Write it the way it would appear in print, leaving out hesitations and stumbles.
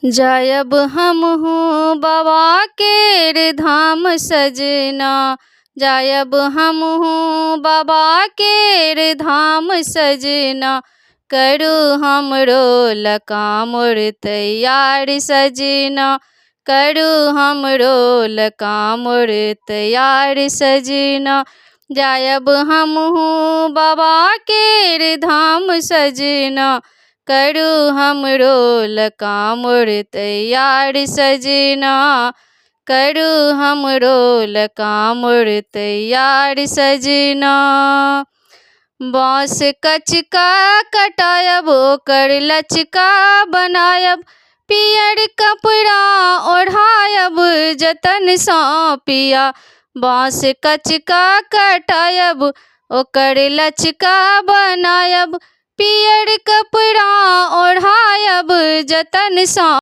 जायब हमहूँ बाबा केर धाम सजना, जायब हमहूँ बाबा केर धाम सजना। करू हमरो लए कामोर तैयार सजना, करू हमरो लए कामोर तैयार सजना। जायब हमहूँ बाबा केर धाम सजना, करू हमरो लए कामोर तैयार सजना, करू हमरो लए कामोर तैयार सजना। बाँस कचका कटायब, ओकर लचका बनायब, पियर कपड़ा ओढ़ायब जतनसँ पिया। बाँस कचका कटायब, ओकर लचका बनायब, पियर कपड़ा ओढ़ायब जतनसँ।